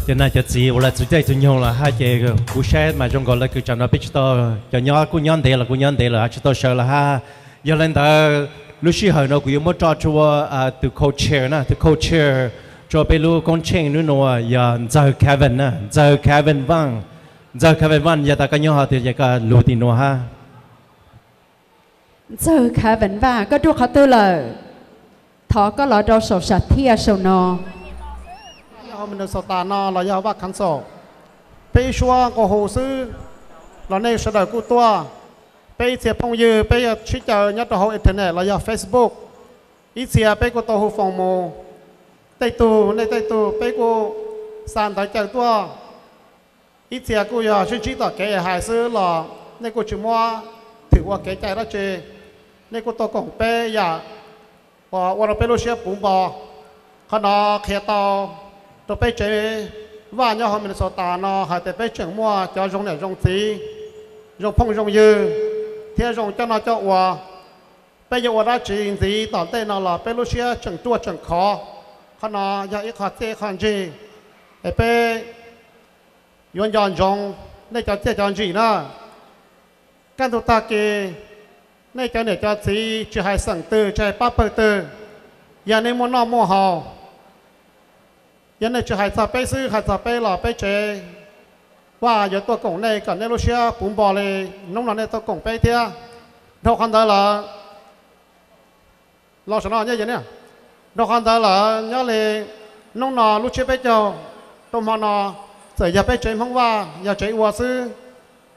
Cov niam cov txiv uas lawv txug caij txug nyoog lawm hab ces kuv saib mas zoo nkaus lawv kws tsam no peb tsis tau, cov nyob kuj nyob ntev los kuj nyob ntev lawm hab tsis tau sawv lawm hab. Yog le ntawd lub sij hawm no kuv yuav muab tso rua tus co-chair na, tus co-chair rua peb lub koob tsheej nub nua yog Ntxawg Kevin na, Ntxawg Kevin Vaj. Ntxawg Kevin Vaj, yog tas koj nyob hov twg ces koj lug tim nuav hab. Ntxawg Kevin Vaj, koj nyob qhov twg lawm? Thov koj los rau saum sam thiaj saum no. Nyob hauv Minnesota no los yog Vaj Council, peb ib suab nqua hu xwb los nej sawv daws kuj tuaj. Peb ib txhia phooj ywg peb yuav sib caw nyob rau hauv internet los yog Facebook. Ib txhia peb kuj tau hu foos mus, tej tug nej tej tug peb kuj xa ntawv caw tuaj. Ib txhia kuj yog sib ntsib tom kev hais xwb los nej kuj tsis muab thwm ua kev cai dab tsi. Nej kuj tuaj koom peb yam uas ua rau peb lub siab puv npo. Qhov no qhia tau rau peb tsev Vaj nyob hauv Minnesota no hais tias peb tseem muaj cov zoo niam zoo txiv, zoo phooj zoo ywg, thiab zoo coj noj coj ua. Peb yuav ua dab tsi ntxiv tom ntej no los peb lub siab tseem ruaj tseem khov. Qhov no yog ib qho txiaj ib qho ntsig es peb yuav nco ntsoov nej cov txiaj cov ntsig na. Kaj ntug tag kis nej cov niam cov txiv tsis hais xeem twg tsis hais pab pawg twg, yog nej muaj noj muaj haus, yog nej tsis hais txog peb xwb hais txog peb los peb tsev Vaj yuav tuaj koom nej kom nej lub siab puv npo li hnub no nej tuaj koom peb thiab. Dhau qhov ntawd lawm, los saum no, dhau qhov ntawd lawm nyob li hnub no lub tsiab peb caug rau hmo no, txawm yog peb tsev Hmoob Vaj yog tsev ua xwb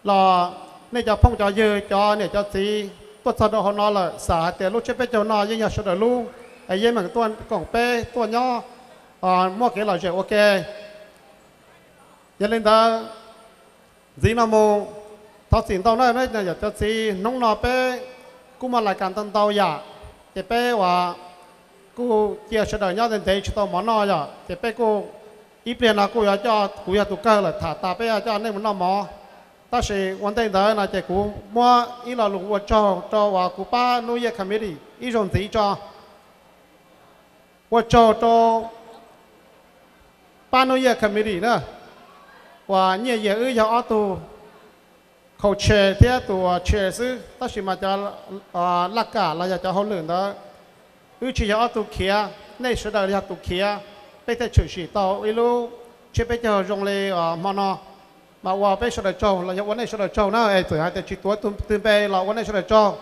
los nej cov phooj cov ywg cov niam cov txiv tuaj txog rau hauv no lawm xav hais tias lub tsiab peb caug no yeej yog sawv daws lub, es yeej meem tuaj koom peb tuaj nyob, muaj kev lom zem ua ke. Yog li ntawd, ntxiv no mus, thov txim ntau na yom cov txiv, hnub no peb kuj muaj lais kas ntau ntau yam, ces peb ua kuj cia sawv daws nyob ntev ntev tsis tau mov noj yom, ces peb kuj ib pliag no kuj yuav coj, kuv yog tus kawg lawm tham tas peb yuav coj nej mus noj mov. Tab sis ua ntej ntawd no ces kuv muab ib lo lus ua tsaug rau uas kuv pab New Year Committee ib zaug ntxiv tso. Ua tsaug rau pab New Year Committee na, uas nyiaj yias wb yog ob tug co-chair thiab tus chair xwb, tab sis mas cov laj kam los yog cov hauj lwm ntawd wb tsis yog ob tug khiav, nej sawv daws yog tus khiav, peb thiaj tshwm sim tau ib lub tsiab peb caug zoo li hmo no. Mas ua peb sawv daws tsaug los yog ua nej sawv daws tsaug na, es txawm hais tias tsis tuav tus twg npe los ua nej sawv daws tsaug.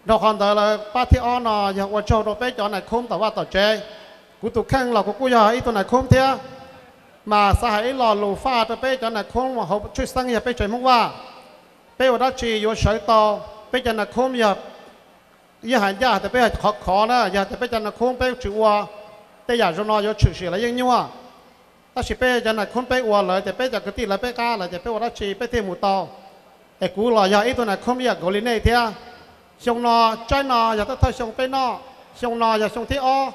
Dhau qhov ntawd lawm pab thib ob no yog ua tsaug rau peb cov nais khoob tom vaj tom tsev. Kuv tus kheej los kuv kuj yog ib tug nais khoob thiab, mas xav hais ib lo lus faj rau peb cov nais khoob hauv tshwj xeeb yog peb tsev Hmoob Vaj. Peb ua dab tsi yuav sawv tau, peb cov nais khoob yog, yeej hais ncaj tias peb yog khov khov na, yog tias peb cov nais khoob peb tsis ua, tej yam zoo no yuav tshwm sim los yeej nyuaj. Tab sis peb cov nais khoob peb ua lawm ces peb cov kwv tij lawv peb qab lawm ces peb ua dab tsi peb thiaj mus tau. Es kuv los yog ib tug nais khoob ib yam nkaus li nej thiab. Xyoo no, tsaib no yog thawj thawj xyoo peb noj, xyoo no yog xyoo thib ob.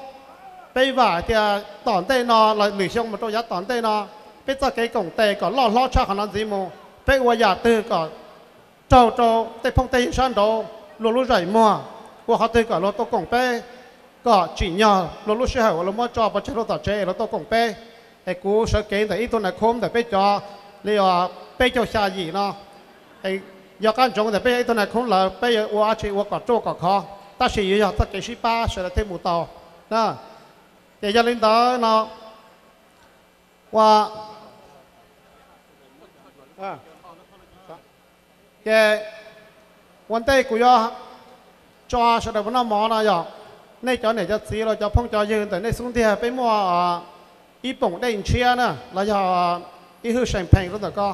Peb vam tias tom ntej no los lwm xyoo mus rau yav tom ntej no, peb txoj kev koom tes kom loj hlob tshaj qhov no ntxiv mus, peb ua yam twg kom raug rau tej phooj tej ywg sab nraud luag lub zeem muag, ua qhov twg kom luag tuaj koom peb, kom tsim nyog luag lub sij hawm uas luag muab tso pov tseg luag tom tsev es luag tuaj koom peb. Es kuv sawv kev ntawm ib tug nais khoob ntawm peb cov li peb caug xya yim no, yog qab ntsoov ntawm peb yog ib tug nais khoob lawm peb yuav ua dab tsi ua kom ruaj kom khov, tab sis yuav yog txoj kev sib pab sawv daws thiaj mus tau na. Ces yog li ntawd no, ua ces ua ntej kuv yuav tso sawv daws mus noj mov no yog nej cov niam cov txiv los cov phooj cov ywg ntawm nej xub ntiag peb muaj ib poom dej ntshiab na los yog ib hwj champagne rau ntawm ko,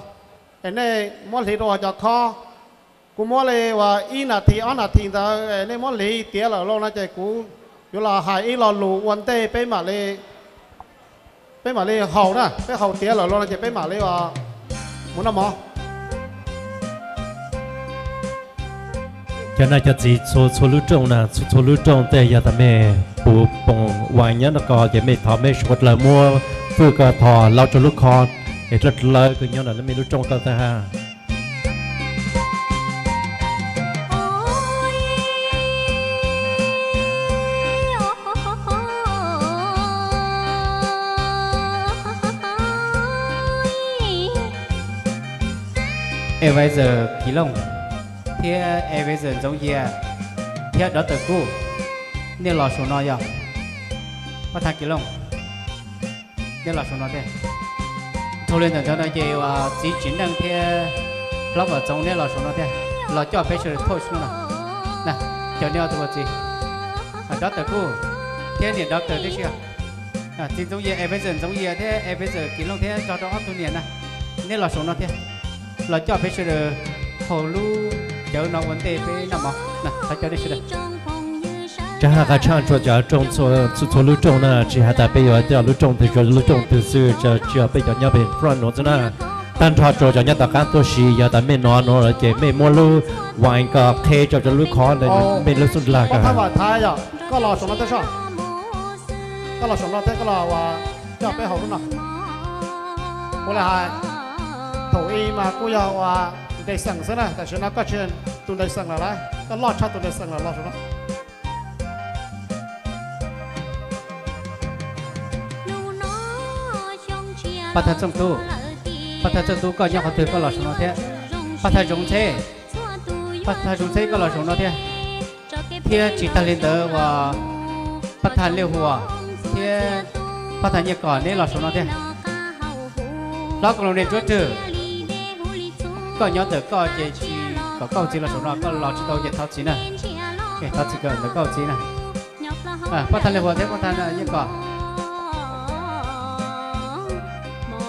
es nej muab hliv rau cov khob. Kuv muab li uas ib nas this ob nas this ntawd es nej muab hliv tiav lawm los no ces kuv yuav los hais ib lo lus ua ntej peb mam li, peb mam li haus na, peb haus tiav lawm los no ces peb mam li mus noj mov. Cov niam cov txiv txhua txhua lub rooj na, txhua txhua lub rooj tej yog tas mej puv poom uas nyob no ko ces mej thov mej suav dlawg muab fwj ko thov laub rau lub khob es dlawb dlawb kws nyob ntawm mej lub rooj ko tag hab. Advisor Kis Looj thiab Advisor Ntxoov Yias thiab Doctor Kuj, nej los saum no yog. Pab thab Kis Looj, nej los saum no thiab. Dhau li ntawm no ces txiv Tsim Neej thiab Hlob Vam Txoov, neb los saum no thiab, los coj peb sawv daws thauj xwb no. Cov neb ob tug ua txiv, Doctor Kuj thiab niam Doctor tib si. Txiv Ntxoov Yias, Advisor Ntxoov Yias thiab Advisor Kis Looj thiab nrog rau ob tug niam na, neb los saum no thiab, los coj peb sawv daws haus lub cawv no ua ntej peb noj mov. Thov coj nej sawv daws. Tsa ha qa tshaj tshua cov rooj, txhua lub rooj na, tsis has tas peb yuav coj lub rooj twg, lub rooj twg xwb, tsis yog peb cov nyob pem front no xwb na. Tag nrho rau cov nyob tom qab tuaj si, yog tas mej no no lawm ces mej muab lub wine ko qheb rau lub khov ntawd, mej lub xub lag ko. Koj los saum no thiab, koj los saum no thiab, koj los ua, coj peb haus lub no. Ua li hais, thaum ub mas kuj yog ua ntes xeem xwb na, tam sim no koj tsis tus ntes xeem lawm lauj, koj loj tshaj tus ntes xeem lawm, los saum no. Pab thawj Txooj Tub, pab thawj Txooj Tub koj nyob qhov twg koj los saum no thiab. Pab thawj Zoov Ntxheb, pab thawj Zoov Ntxheb koj los saum no thiab. Thiab tsis tag li ntawd uas pab thawj Liaj Huas thiab pab thawj Nyiaj Kom neb los saum no thiab. Hlob Koos Loos Ntsuab Rwg, koj nyob ntawm koj ces tsis kom koj txiv los saum no, koj los tsis tau ces thov txim na. Thov txim kom ntawm koj txiv na. Pab thawj Liaj Huas thiab pab thawj Nyiaj Kom,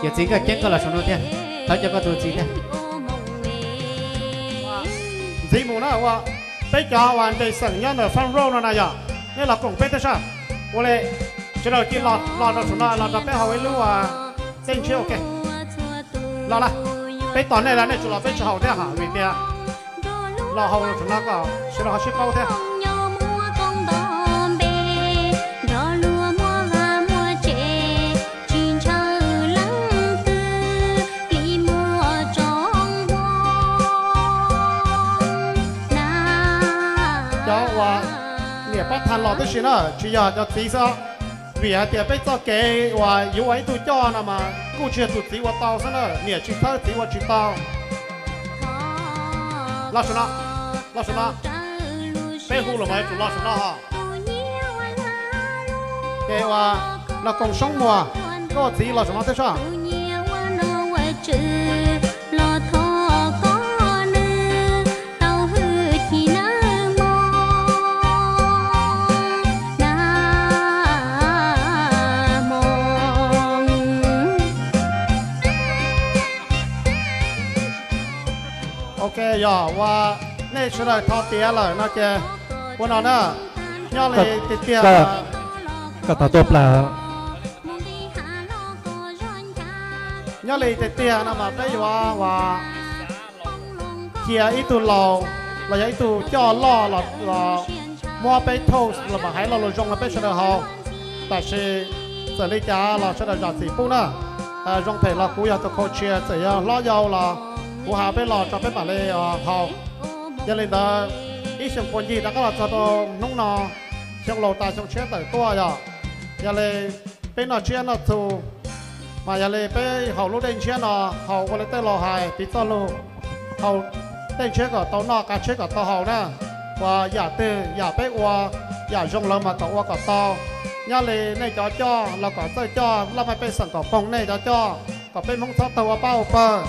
yawm txiv Nkaj Ceeb koj los saum no thiab, thov coj koj tus txiv thiab. Ntxiv mus na ua, peb cov uas ntes xeem nyob ntawm front row no na yog, nej los koom peb thiab sab. Ua li, sawv daws cia los rau saum no los nrog peb haus ib lub uas dej ntshiab ua ke. Los lawm, peb tos nej lawm nej tsis los peb tsis haus thiab hos, vim tias los haus saum no kom sawv daws ho sib paub thiab. Cov uas niam pab thawj los tib si na, tsis yog cov txiv xwb, vim hais tias peb txoj kev uas yuav ua ib tug coj no mas kuj tsis yog tus txiv ua tau xwb na, niam tsis txhawb txiv ua tsis tau. Los saum no, los saum no, peb hu los mas yuav tsum los saum no hos. Ces uas los koom Soob Muas, koj ua txiv los saum no thiab sab. Ok, yog ua nej sawv daws thov tiav lawm no ces ua no na, nyob li tiag tiag, koj tau tuaj plag, nyob li tiag tiag no mas peb yuav ua cia ib tug laus los yog ib tug coj loj los muab peb toast los mas hais lo lus zoo rau peb sawv daws haus. Tab sis txawm li cas los sawv daws zam txim pub na. Zoo phem los kuv yog tus co-chair, txawm yog hlob yau los kuv hais peb los tso peb mam li haus. Yog li ntawd, ib xyoos puag ncig rov qab los txog rau hnub no, xyoo laus tas xyoo tshiab tawm tuaj yog. Yog li peb noj tsiab noj txhu, mas yog li peb haus lub dej ntshiab no, haus ua li tej laus hais piv txoj lus, haus dej ntshiab kom tau noj, qa tshiab kom tau haus na. Uas yam twg yam peb ua, yam zoo lawm mas kom ua kom tau. Nyob li nej cov coj los kom txawj coj, laj mej pej xeem kom poog nej cov coj, kom peb Hmoob txhob taug ua pab ua pawg.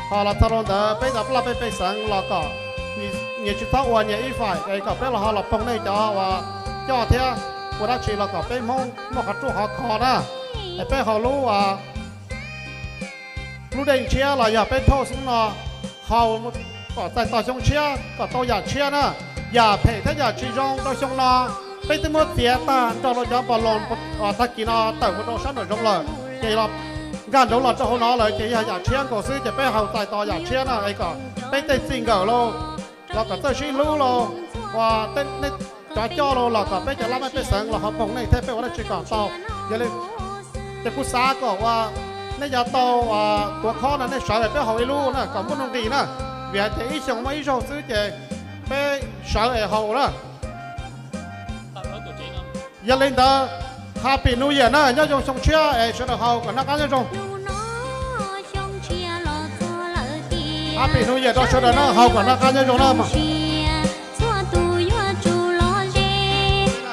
Ho los txog rau ntawd peb cov laj mej pej xeem los kom nyias tsis txhob ua nyias ib faim es kom peb los ho los poog nej cov uas coj thiab. Ua dab tsi los kom peb Hmoob muaj qhov ruaj qhov khov na. Es peb haus lub lub dej ntshiab los yog peb toast no, haus kom txais tos xyoo tshiab kom tau yam tshiab na. Yam phem thiab yam tsis zoo rau xyoo no peb twb muab txiav tag nrog rau cov npog loos tag kis no tawm mus rau sab nraum zoov lawm, ces los nkag nraud los rau hauv no lawm ces yog yam tshiab nkaus xwb, ces peb haus txais tos yam tshiab na es kom peb tej txij nkawm lauj los kom txawj sib hlub lauj, uas nej cov coj lauj los kom peb cov laj mej pej xeem los ho poog nej thiab peb ua dab tsi kom tau. Yog li ces kuv xav kom uas nej yav tau tuav khob no nej sawv es peb haus ib lub na kom muaj nuj nqis na, vim hais tias ib xyoos muaj ib zaug xwb ces peb sawv es haus na. Yog li ntawd, Happy New Year na, nyob zoo xyoo tshiab es sawv daws haus kom noj qab nyob zoo. Happy New Year rau sawv daws na, haus kom noj qab nyob zoo na. Txhua tus yuav tsum los ze,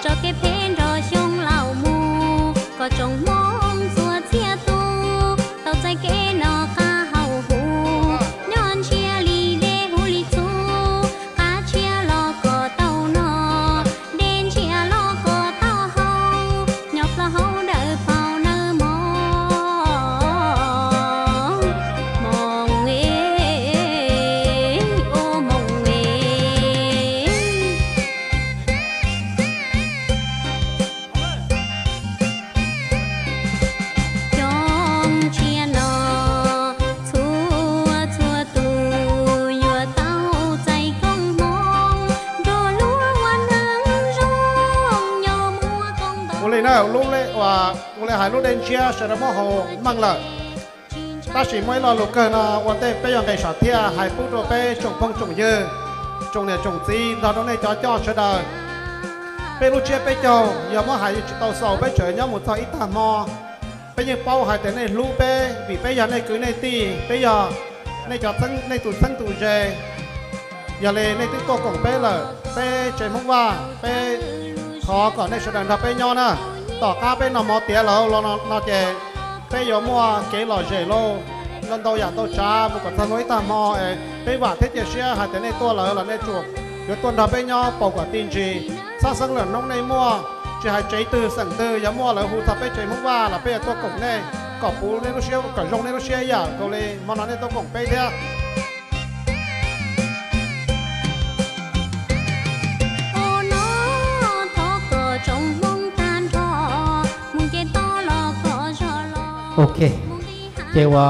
tso kev phem nrog xyoo laus mus, kom tsoom hmoob txhua txhia tus tau txais kev noj qab haus huv, nyob ntsiag li dej huv li txhuv, qab tshiab los kom tau noj, dej ntsiag los kom tau haus, nyob plaub hau dawm paus nawb mog. Moos e, o moos e. Xyoo tshiab no txhua txhua tus yuav tau txais koob hmoov nrog luag ua neej zoo, nyob muaj koob nto. Ua li na, ua li hais lub dej ntsiab sawv daws muab haus meej lawm. Tab sis muaj ib lo lus kawg no ua ntej peb yuav nqis sam thiaj hais pub rau peb tsoom phooj tsoom ywg, tsoom niam tsoom txiv nrog rau nej cov coj sawv daws. Peb lub tsiab peb caug yog muab hais tsis tau xaus, peb tseem nyob mus txog ib tag hmo. Peb yeej paub hais tias nej hlub peb vim peb yog nej kwv nej tij, peb yog nej cov, nej tus txheeb tus ze. Yog li nej twb tuaj koom peb lawm, peb tsev Hmoob Vaj, peb thov kom nej sawv daws nrog peb nyob na. Tom qab peb noj mov tiav lawm los no ces peb yuav muaj kev lom zem lauj, ntau yam ntau tsav mus kom txog hnub ib tag hmo es peb vam thiab cia siab hais tias nej tuaj lawm los nej tsuas yuav tuaj nrog peb nyob pauv kom ti ntsis. Txhab xeeb lwm hnub nej muaj, tsis hais tsev twg xeem twg yog muaj lawv hu txog peb tsev Hmoob Vaj los peb yuav tuaj koom nej, kom puv nej lub siab, kom zoo nej lub siab ib yam nkaus li hmo no nej tuaj koom peb thiab. Ok, ces ua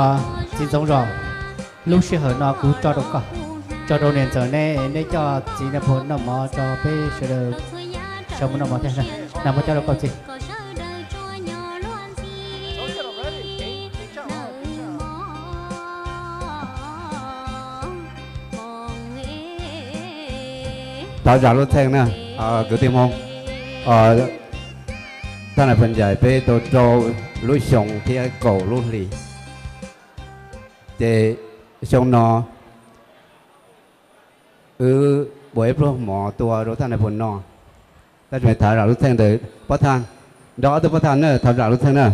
txiv ntxoov zos, lub sij hawm no kuv tso rau koj, tso rau niam ntxawm neb, neb coj txiv Nais Phoo noj mov tso, peb sawv daws sawv mus noj mov thiab. Nais Phoo coj rau koj txiv. Thov zam lub txheej na, kwv tij Hmoob. Thaj Nais Phoo Ncaim peb tau rau lub xyoo thiab kaum lub hlis. Ces xyoo no wb ua ib pluag mov tua rau Thaj Nais Phoo no. Tab sis thov zam lub txheej ntawd pob thaj, nrog ob tug pob thaj na, thov zam lub txheej na.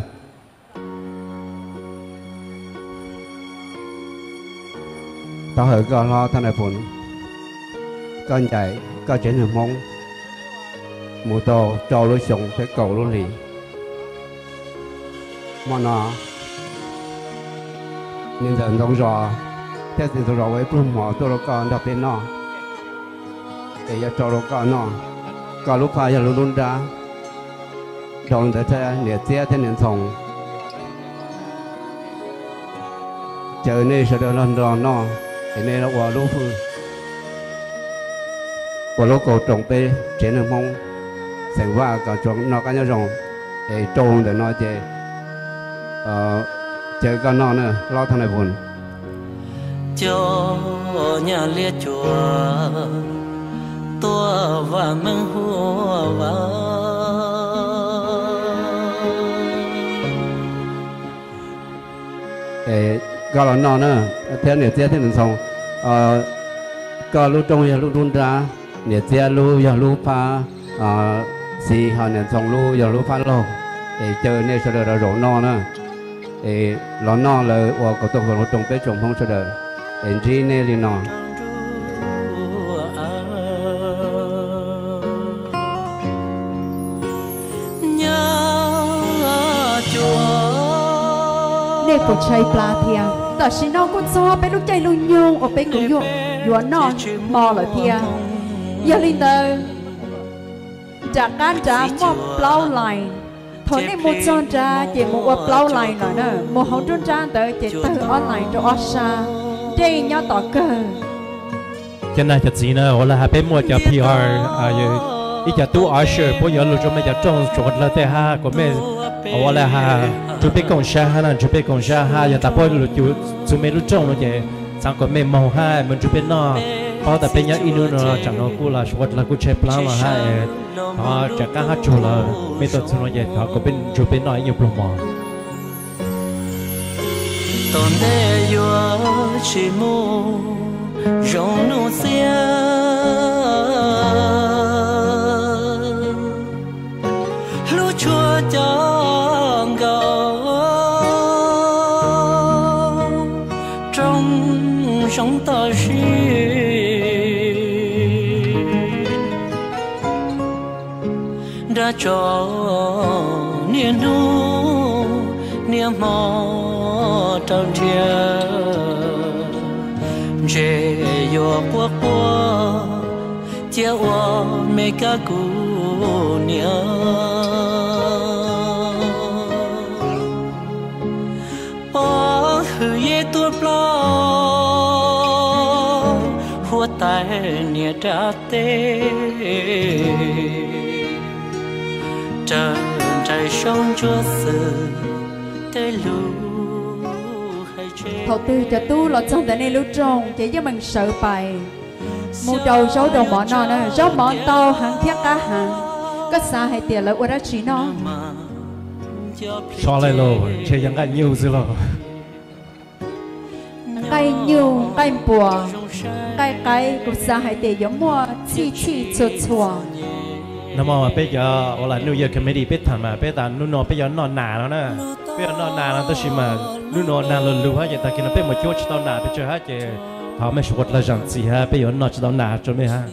Thov hawm koj hlob Thaj Nais Phoo, koj Ncaim, koj tsev neeg Hmoob mus tau rau lub xyoo thiab kaum lub hlis. Hmo no niam ntxawm ntxoov zos thiab txiv ntxoov zos ua ib pluag mov tuaj rau koj nrog peb noj, es yuav rau rau koj noj. Koj lub phaj yog lub nruab nrab, rau ntawd thiab niam txiab thiab niam ntxhoo. Caw nej sawv daws los nrog noj, es nej ua lub hwj, ua lub kauj roos peb tsev neeg Hmoob xeem Vaj kom tsuas noj qab nyob zoo. Es rau ntawm no ces caw koj noj na hlob Thaj Nais Phoo. Cov nyab liab cuam tuaj vam meej huaj vam. Koj los noj na, thiab niam txiab thiab niam ntxhoo. Koj lub rooj yog lub nruab nrab, niam txiab lub yog lub phab xis, ho niam ntxhoo lub yog lub phab laug. Es caw nej sawv daws los zaum noj na. Es los noj lawm ua kauj roos peb tsoom Hmoob sawv daws, es ntsib nej li no. Nej puas tshaib plab thiab? Tam sim no kuj txog peb lub caij lub nyoog uas peb kuj yuav noj hmo lawm thiab. Yog li ntawd, nram qab nrad muaj plaub line. Thaum nej mus txog nrad ces mus ua plaub line lawm na, mus hauv nruab nrab ntawd ces tawg ob line rau ob sab, dej nyob tom kawg. Cov nam cov txiv na, ua li hais peb muaj cov P R, ib co tub usher puab yuav lug rua mej cov rooj tsuav dlawg tej hab kuas mej ua li hais nrug peb koom sab hab na, nrug peb koom sab hab, yog tas puab lug txug mej lub rooj no ces xaav kuas mej moog hab moog nrug peb noj. Paub tas peb nyob ib nub no tsaam no kuj los suav dlawg kuj tshaib plaab los hab, thov tsaam qaab hab tsug lawm mej tuaj txug no ces thov kuas peb nrug peb noj ib nyuag pluag mov. Tom ntej yuav tsis mus zoo hnub xiab, hlub tshua cov nkaus, rooj zoo toj siab, nrab tso niaj hnub niaj hmo rau nrhiav, ntshe yuav quaj quaj cia ua me kab kuv niam. Pov hwm yej tuaj plaub, huab tais niam dab teb, raws nraim saub ntsuab xwm tej lus hais tseg. Thaum twg cov tub los txog ntawm nej lub rooj ces yeej meem sawv pais mus daus zaub daus mov noj na. Zaub mov ntau heev thiab qab heev, koj xav hais tias lawv ua dab tsi noj? So lawm los ntshe yog nqaij nyuj xwb los. Nqaij nyuj, nqaij npuas, nqaij qaib, kuv xav hais tias yuav muaj txhij txhij txhua txhua. Nag hmo mas peb cov ua las New Year Committee peb tham mas peb tas hnub no peb yuav noj nas no na. Peb yuav noj nas no tab sis mas hnub no nag lug lug hab ces tag kis no peb mus cuab tsis tau nas pes tsawg hab ces thov mej sawv daws dlawg zam txim hab peb yuav noj tsis tau nas rau mej hab.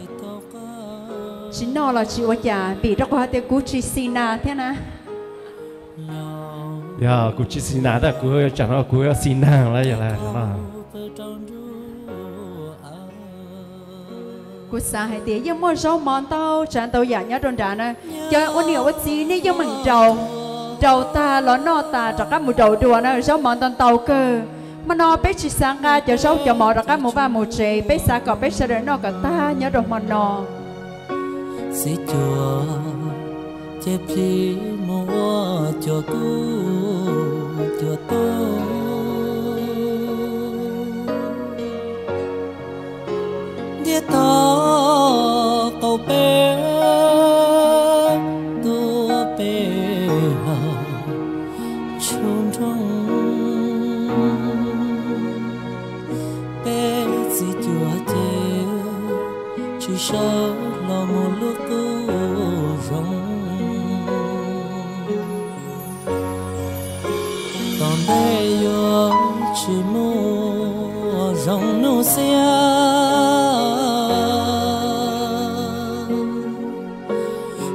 Tsis noj los tsis ua cas vim rau qhov hais tias kuv tsis xis nas thiab na. Yog kuv tsis xis nas tab kuv tsam no kuv yuav xis nas lawm yog. Kuv xav hais tias yeej muaj zaub mov ntau tsav ntau yam nyob rau nrad na. Cov ua niam ua txiv nej yeej meem daus, daus tag los noj tas rov qab mus daus dua na, zaub mov ntau ntau kawg. Hmo no peb tsis xav nqa cov zaub cov mov rov qab mus vaj mus tsev, peb xav kom peb sawv daws noj kom tag nyob rau hmo no. Txiv cuab ces plhis mus ua cuab kub cuab tub, ntiab tau qaum peb tuaj peb haus tshuaj nroog. Peb txiv cuab ces tsis sawv los mus lub qub zoo. Tom ntej yuav tsis mus zoo hnub xiab,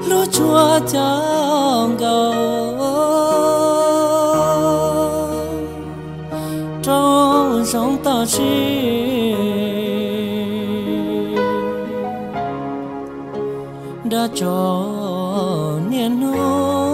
hlub tshua cov nkaus, rooj zoo toj siab, nrab tso niaj hnub